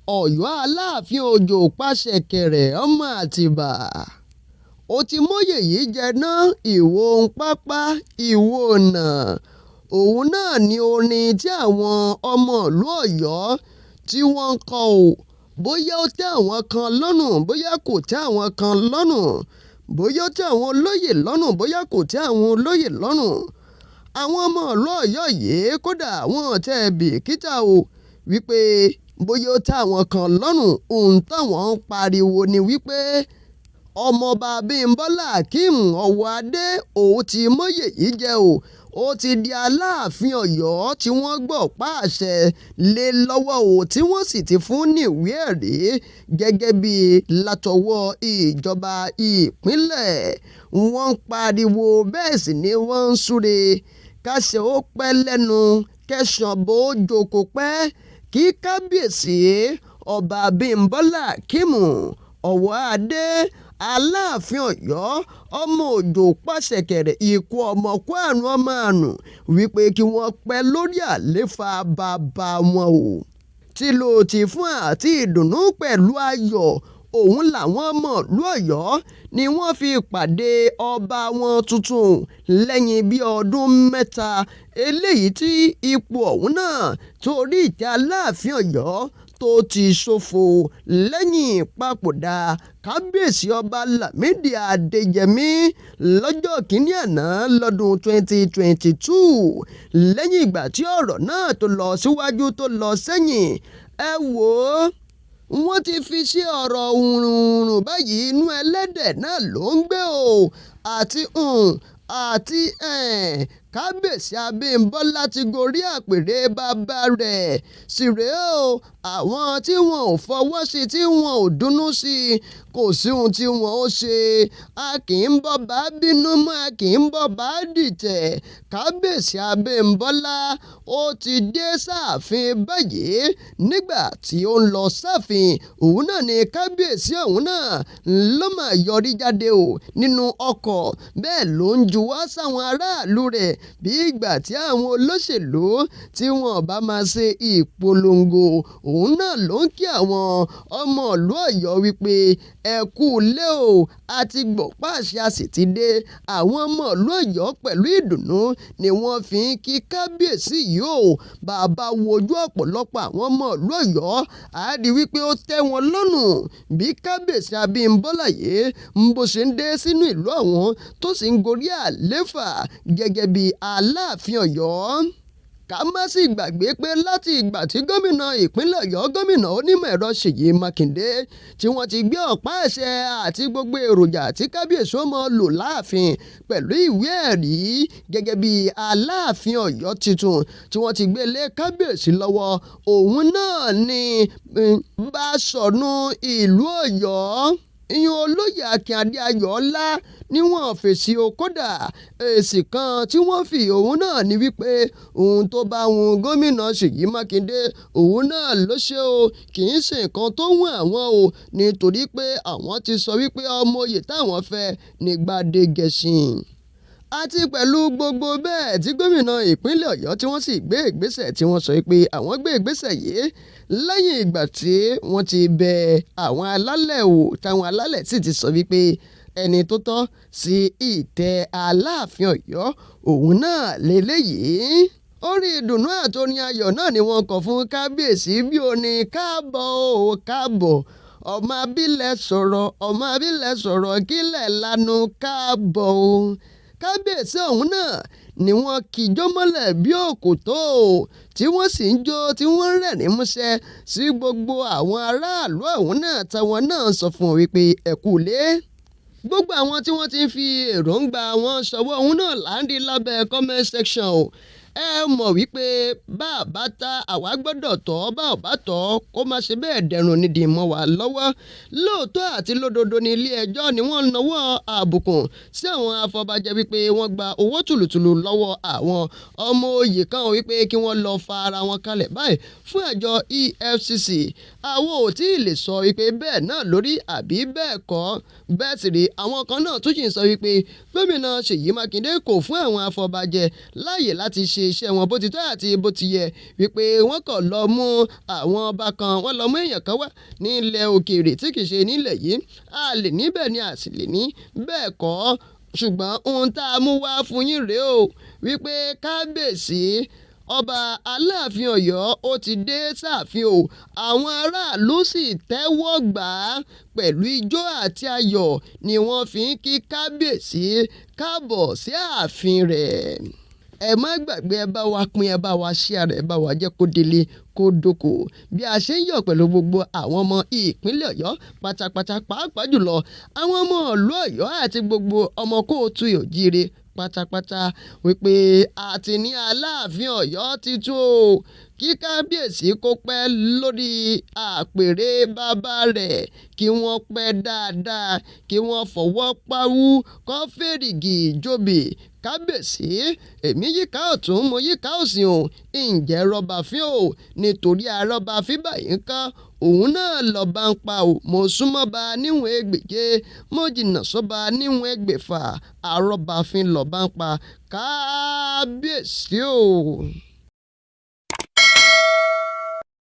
Ọ̀yọ́ Aláàfin Òjó pàṣẹkẹrẹ ọmọ Àtìbà, ó ti mọ́yẹ̀ yìí jẹ ná, ìwọ ń pápá, ìwọ ọ̀nà. Òun náà ni orin tí àwọn ọmọ ìlú Ọ̀yọ́ tí wọ́n ń kọ ò. Bóyá ó tẹ́ àwọn kan lọ́rùn, bóyá kò tẹ́ àwọn kan lọ́rùn, bóyá ó tẹ́ àwọn olóyè lọ́rùn, bóyá kò tẹ́ àwọn olóyè lọ́rùn. Àwọn ọmọ ìlú Ọ̀yọ́ yìí kódà wọn ò tẹ́ bìkítà o wípé bóyá ó tẹ́ àwọn kan lọ́rùn. Ohun táwọn ń pariwo ni wípé ọmọọba Abímbọ́lá Akeem Ọwọ́adé òun ti mọ́yẹ̀ yìí jẹ́ o. Ó ti di Aláàfin Ọ̀yọ́ tí wọ́n gbọ́ pàṣẹ lé lọ́wọ́ o, tí wọ́n sì ti fún ní ìwé ẹ̀rí gẹ́gẹ́ bí látọwọ́ ìjọba ìpínlẹ̀. Wọ́n ń pariwo bẹ́ẹ̀ sì ni wọ́n ń súre káṣẹ ó pẹ́ lẹ́nu kẹsàn-án bó jókòó pẹ́ kí kábíyèsí ọba Abímbọ́lá Akeem Ọwọ́adé Aláàfin Ọ̀yọ́ ọmọ Òjó pàṣẹkẹrẹ ikú ọmọ kú àrùn ọmọ àrùn wípé kí wọ́n pẹ́ lórí àlééfà bàbá wọn o. Tìlù tìfún àti ìdùnnú pẹ̀lú ayọ̀ òun làwọn ọmọ ìlú Ọ̀yọ́ ni wọ́n fi pàdé ọba wọn tuntun lẹ́yìn bíi ọdún mẹ́ta eléyìí tí ipò ọ̀hún náà torí ìtẹ́ Aláàfin Ọ̀yọ́ tó ti ṣòfò lẹ́yìn ìpapòdà kábíyèsí ọba Lámìdí Adéyẹmí lọ́jọ́ kìíní àná lọ́dún 2022. Lẹ́yìn ìgbà tí ọ̀rọ̀ náà tó lọ síwájú tó lọ sẹ́yìn, ẹ wò ó, wọ́n ti fi sí ọ̀rọ̀ hùrùnrùn báyìí, inú ẹlẹ́dẹ̀ náà ló ń gbé o. Àti àti kábíyèsí Abímbọ́lá ti gorí àpèrè bàbá rẹ̀ sì rèé o. Àwọn tí wọn ò fọwọ́ sí, tí wọn ò dunnú sí, kò sí ohun tí wọn ó ṣe. A kì í bọ́ bá bínú mọ́, a kì í bọ́ bá dìtẹ̀. Kábíyèsí Abímbọ́lá ó ti dé sáàfin báyìí. Nígbà tí ó ń lọ sáàfin òun náà ni kábíyèsí ọ̀hún náà ló máa yọrí jáde o nínú ọkọ̀. Bẹ́ẹ̀ ló ń juwọ́ sáwọn aráàlú rẹ̀ bí ìgbà tí àwọn olóṣèlú tí wọn bá máa ṣe ìpolongo. Òun náà ló ń kí àwọn ọmọ ìlú Ọ̀yọ́ wípé ẹ kú ilé o, a ti gbọ́ pàṣẹ a sì ti dé. Àwọn ọmọ ìlú Ọ̀yọ́ pẹ̀lú ìdùnnú ni wọ́n fi ń kí kábíyèsí yìí o. Bàbá wojú ọ̀pọ̀lọpọ̀ àwọn ọmọ ìlú Ọ̀yọ́, a rí wípé ó tẹ́ wọn lọ́rùn bí kábíyèsí Abímbọ́lá yìí ń bó ṣe ń dé sínú ìlú ọ̀hún tó sì ń gorí àlééfà gẹ́gẹ́ bí Aláàfin Ọ̀yọ́. Ká má sì gbàgbé pé láti ìgbà tí gómìnà ìpínlẹ̀ Ọ̀yọ́, gómìnà onímọ̀ ẹ̀rọ Ṣèyí Mákindé, tí wọ́n ti gbé ọ̀pá àṣẹ àti gbogbo èròjà tí kábíyèsí ó máa lò láàfin pẹ̀lú ìwé ẹ̀rí gẹ́gẹ́ bí Aláàfin Ọ̀yọ́ tuntun tí wọ́n ti gbé lé kábíyèsí lọ́wọ́, òun náà ni Báṣọ̀run ìlú Ọ̀yọ́, ìyẹn olóyè Akínadé Ayọ̀ọ́lá ni wọ́n fèsì o. Kódà èsì kan tí wọ́n fi òun náà ni wípé ohun tó bá wun gómìnà Ṣèyí Mákindé òun náà ló ṣe o, kì í ṣe nǹkan tó wù àwọn o, nítorí pé àwọn ti sọ wípé ọmọ oyè táwọn fẹ́ ní Gbádégẹṣin. Àti pẹ̀lú gbogbo bẹ́ẹ̀ tí gómìnà ìpínlẹ̀ Ọ̀yọ́ tí wọ́n sì gbé ìgbésẹ̀ tí wọ́n sọ pé àwọn gbé ìgbésẹ̀ yìí lẹ́yìn ìgbà tí wọ́n ti bẹ àwọn alálẹ̀ wò, táwọn alálẹ̀ sì ti sọ wípé ẹni tó tọ́ sí ìtẹ́ Aláàfin Ọ̀yọ́ òun náà lélẹ́yìí. Orí ìdùnnú àti orin ayọ̀ náà ni wọ́n kọ fún kábíyèsí bí ó ní káàbọ̀ o káàbọ̀, ọmọ abílẹ̀ sọ̀rọ̀, ọmọ abílẹ̀ sọ̀rọ̀ kílẹ̀ lanu káàbọ̀ o. Kábíyèsí ọ̀hún náà ni wọ́n kíjó mọ́lẹ̀ bí òkòtó tí wọ́n sì ń jó tí wọ́n ń rẹ́rìn músẹ́ sí gbogbo àwọn aráàlú ọ̀hún náà táwọn náà sọ fún wọn wípé ẹ kú ilé. Gbogbo àwọn tí wọ́n ti ń fi èròǹgbà wọn ṣọwọ́ òun náà là ń rí lábẹ́ comment section o. Ẹ mọ̀ wípé bá a bá ta àwa gbọ́dọ̀ tọ́, bá ò bá tọ́ kó má ṣe bẹ́ẹ̀ dẹrùn nídìí mọ́ wa lọ́wọ́. Lóòótọ́ àti lódodo ní ilé ẹjọ́ ni wọ́n nawọ́ àbùkù sí àwọn afọbajẹ wípé wọ́n gba owó tùlùtùlù lọ́wọ́ àwọn ọmọ oyè kan wípé kí wọ́n lọ fa ara wọn kalẹ̀ báyìí fún àjọ EFCC. Àwọn ò tí ì lè sọ wípé bẹ́ẹ̀ náà lórí àbí bẹ́ẹ̀ kọ́. Bẹ́ẹ̀ sì rí àwọn kan náà tún sì ń sọ wípé gómìnà Ṣèyí Mákindé kò fún àwọn afọbajẹ láàyè láti ṣe ṣe iṣẹ́ wọn bó ti tọ́ àti bó ti yẹ, wípé wọ́n kàn lọ mú àwọn ọba kan, wọ́n lọ mú èèyàn kan wá ní ilẹ̀ òkèèrè tí kì í ṣe nílẹ̀ yìí. A lè ní bẹ́ẹ̀ ni, a sì lè ní bẹ́ẹ̀ kọ́, ṣùgbọ́n ohun tá a mú wá fún yín rèé o, wípé kábíyèsí ọba Aláàfin Ọ̀yọ́ ó ti dé sáàfin o. Àwọn aráàlú sì tẹ́wọ́ gbà á pẹ̀lú ijó àti ayọ̀ ni wọ́n fi ń kí kábíyèsí káàbọ̀ sí ààfin rẹ̀. Ẹ má gbàgbé, ẹ bá wa pín, ẹ bá wa share rẹ̀, ẹ bá wa jẹ́ kó délé kó dóko bí a ṣe ń yọ̀ pẹ̀lú gbogbo àwọn ọmọ ìpínlẹ̀ Ọ̀yọ́ pátápátá, pàápàá jùlọ àwọn ọmọ ìlú Ọ̀yọ́ àti gbogbo ọmọ kóòtù òjíire pátápátá, wípé a ti ní Aláàfin Ọ̀yọ́ titun o. Kí kábíyèsí kó pẹ́ lórí àpèrè bàbá rẹ̀, kí wọ́n pẹ́ dáadáa, kí wọ́n fọwọ́ pawú kó fèrìgì jòbì. Kábíyèsí, èmi yíká ọ̀tún, mo yíká òsì o, ǹjẹ́ rọ́bà fín o? Nítorí arọ́bà fín báyìí ń kọ́ òun náà lọ́ba ń pa o. Mo súnmọ́ ba níwọ̀n 1,200, mo jìnnà sọ́ba níwọ̀n 1,600, arọ́bà fín lọ́ba ń pa. Kábíyèsí o.